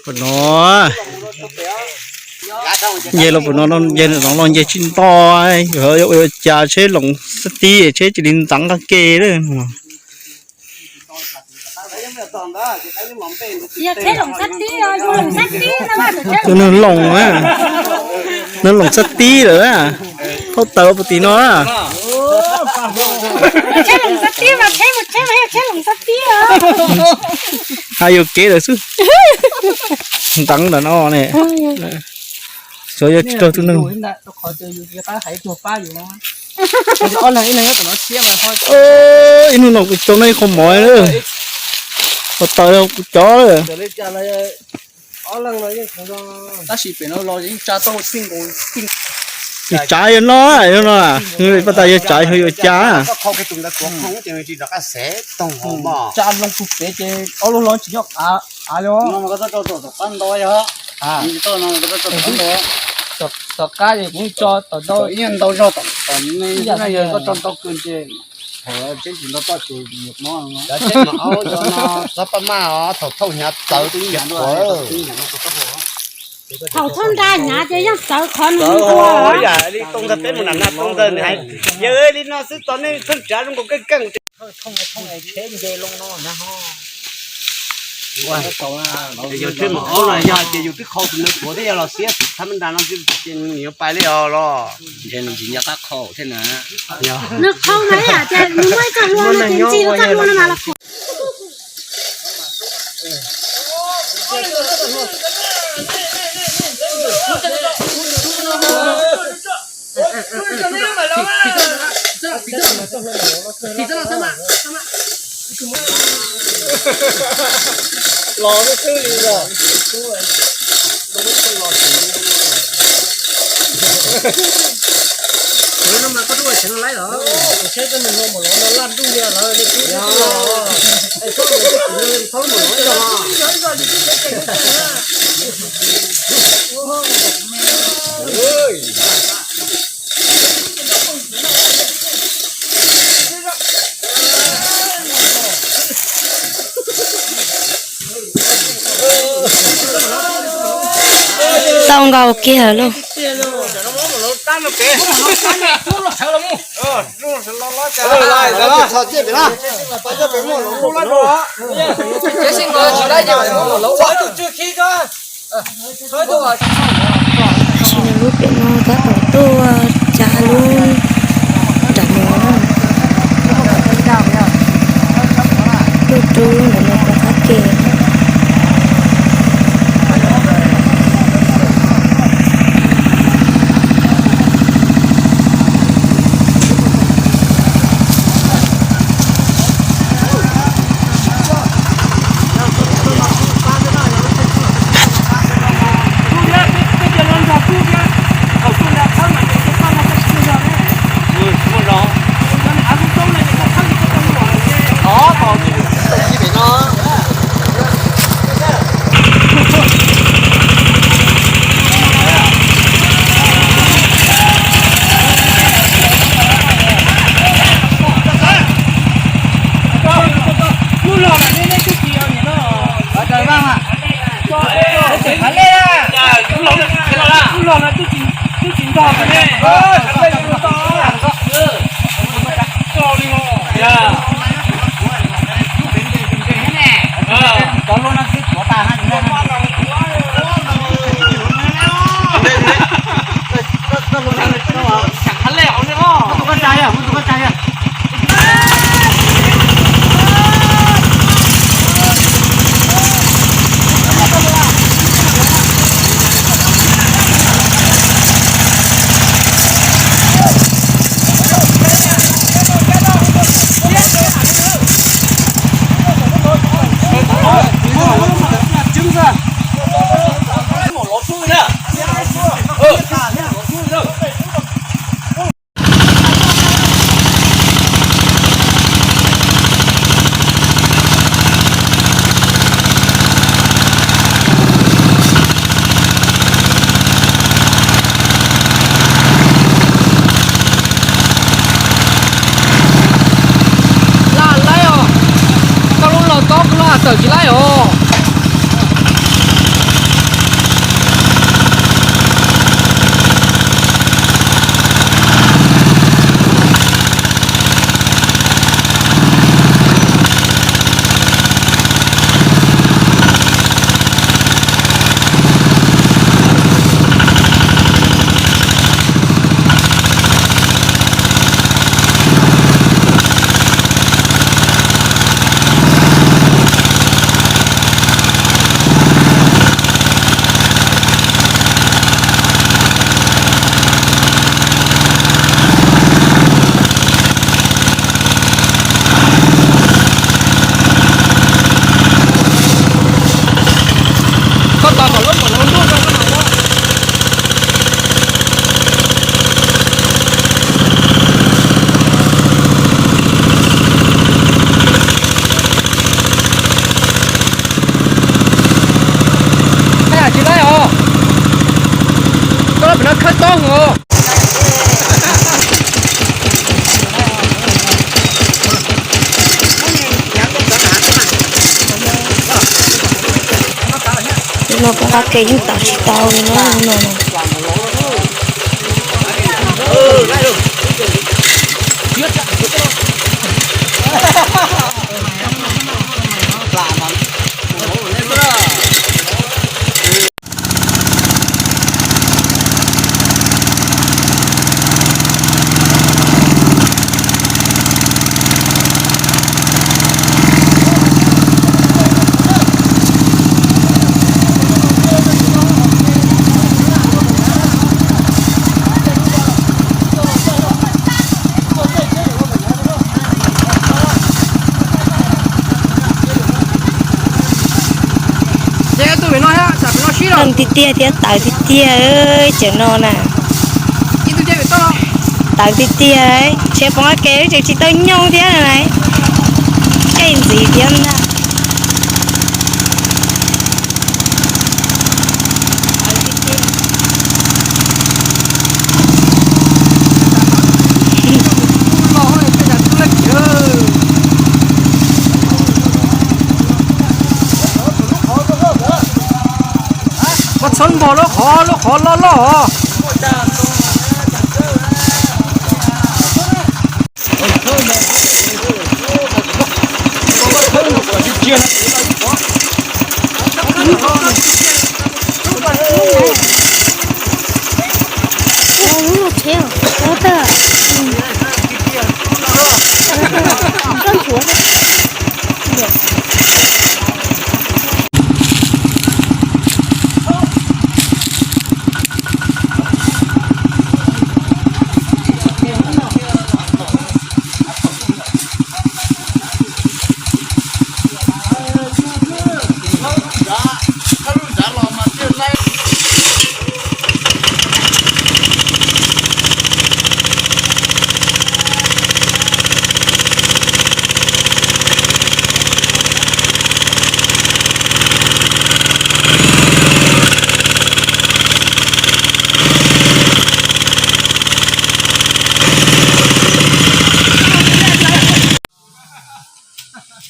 Pam no, nce los pam no, nce no los nce tsis nto, yuav ua cas tsheb loos xab tib tsheb cia li ntxeev qab ke lawm. Tus neeg loos na, neeg loos xab tib lawm na, thauj taws puag tim no na. Hais yuam kev lawm xwb. Ntxeev ntawm no ne, xyov yog tsis raug tus neeg. Ib hnub no kuv cov no ib qho mov, qhov taws kuv cov lawm. Tab sis pem no los yeej tsa tau txij nkaus. Yog tsav yog no, yog no, pab tas yog tsav yog yuav cas. Tsa loo tus pem ces ob lub hlob tsis nyob av li. Tom qab ces kuv tso tom ntau, ntau zog tom, tom no yog koj tso ntau kawg ces tseeb tsis ntau toj ces nyias mob. Txhob pab maj os, thaum thauj hnyav txawv twb ib yam nkaus. Thaum thauj nra hnyav ces yeej txawv qhov nws ua. Yam li tau ntawd peb mus nram na tau ntawd nws hais, yog li no xwb tau nej pheej tsav zoo nkaus keej keej. Yog tsheb maum aub no yog tias yus twb qhau tus ntawd tuav thiab yog los siab thab nra no ces nws yuav pais li os los. Ntshe nws tsis nco qab qhau thiab na. Nws qhau mas ib yam tias nws muaj ib txoj hlua no ces ntxig ua txoj hlua no mas los qhau. Los xwb xwb li os. Kuv no mas koj tub ua tsev no laib los? Kuv saib koj nws hlua maum lov no laj ntuj li lawm, nej tub tub tub. Es koj ua tsev kuv no txhob maum lov ib zaug. Tau nkaus kiag lauj. Tam sim no lub pem no tab tom tuaj tsa lub nram no na. Tuaj rub ntawm no rau qab ke. Laj laib os, koj lub log tob kuv lub has tawm tsis laib os. Tsis laib os, koj pem no khawb tob os. Hnub no poob qab ke yeej tawm tsis tau li no. Tiag tiag thiab tawv tiag tiag cov no na. Tawv tiag tiag, tsheb poob qab ke tseem tsis tau nyooj thiab na. Keej ntxiv thiab na. Koj txhob npog lub qhov, lub qhov loj loj os.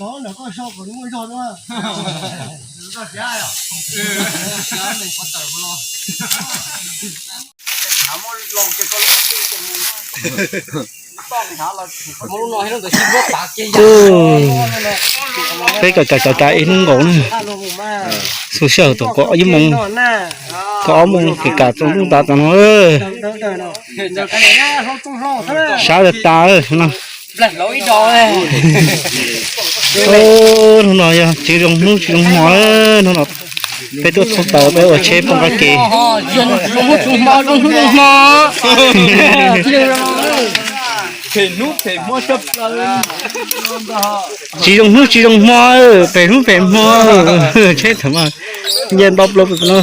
Tod ntawm koj so kom nws muaj zog na. Peb kawm kawm kawm kawm ib hnub nkaus na. Xu sij hawm thaum kaum ib moos, kaum ob moos kawm kawm txog hnub tas tas no. Sab tas tas no. Hnub no yog tsis zoo hnub tsis zoo hmo, hnub no peb tuaj txhub taws peb ua tsheb poob qab ke. Tsis zoo hnub tsis zoo hmo, pem hnub pem hmo, tsheb tham mas nce nto plaws no.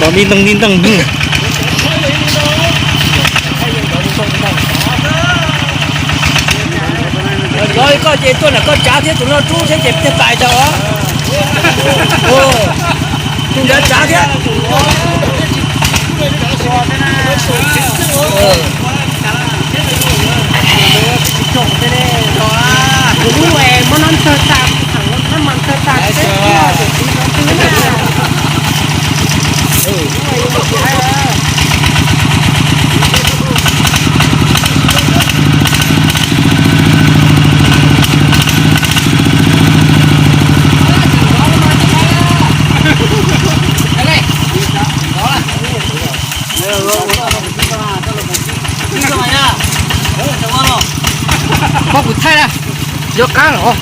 Los di ntoo di ntoo. Koj ces tuaj ntawm koj tsav thiab tus no rub thiab ces thiaj pais tau. Tus ntawd tsav thiab. Muab kuv thaij na, tsis nco qab los.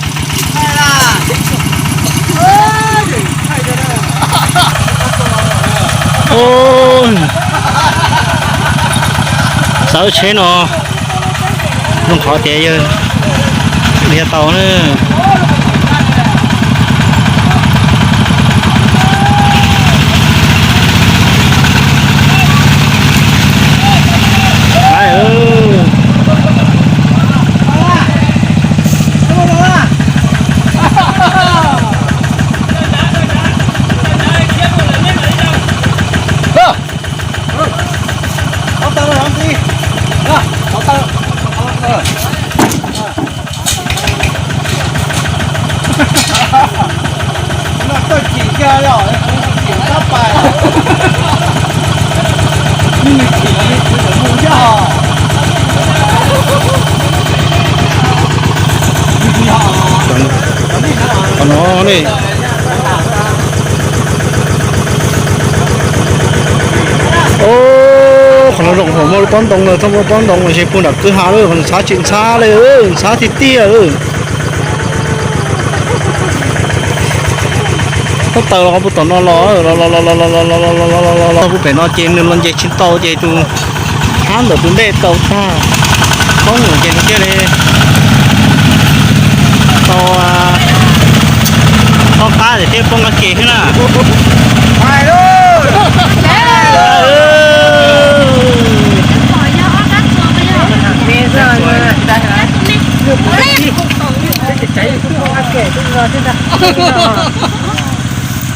Xav lub tsheb no zoo qhov tias yog liag tau na. Qhov no ne. O, qhov no zoo hauv muaj lub pob ntoo lawm, txhob muaj pob ntoo los ces puag nram kwj ha lawm, qhov no ntxhab tsis ntxhab li, ntxhab tiag tiag. Tab taws los qhov puag tom no los, los los los los los los los los los los los puag pem no ces nws los nce tsis tau ces tus hab ntawm tus dej tau tag, poob lawm ces nws thiaj li tau ob qab ces thiaj poob qab ke xwb na.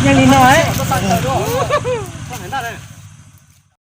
Yog li no.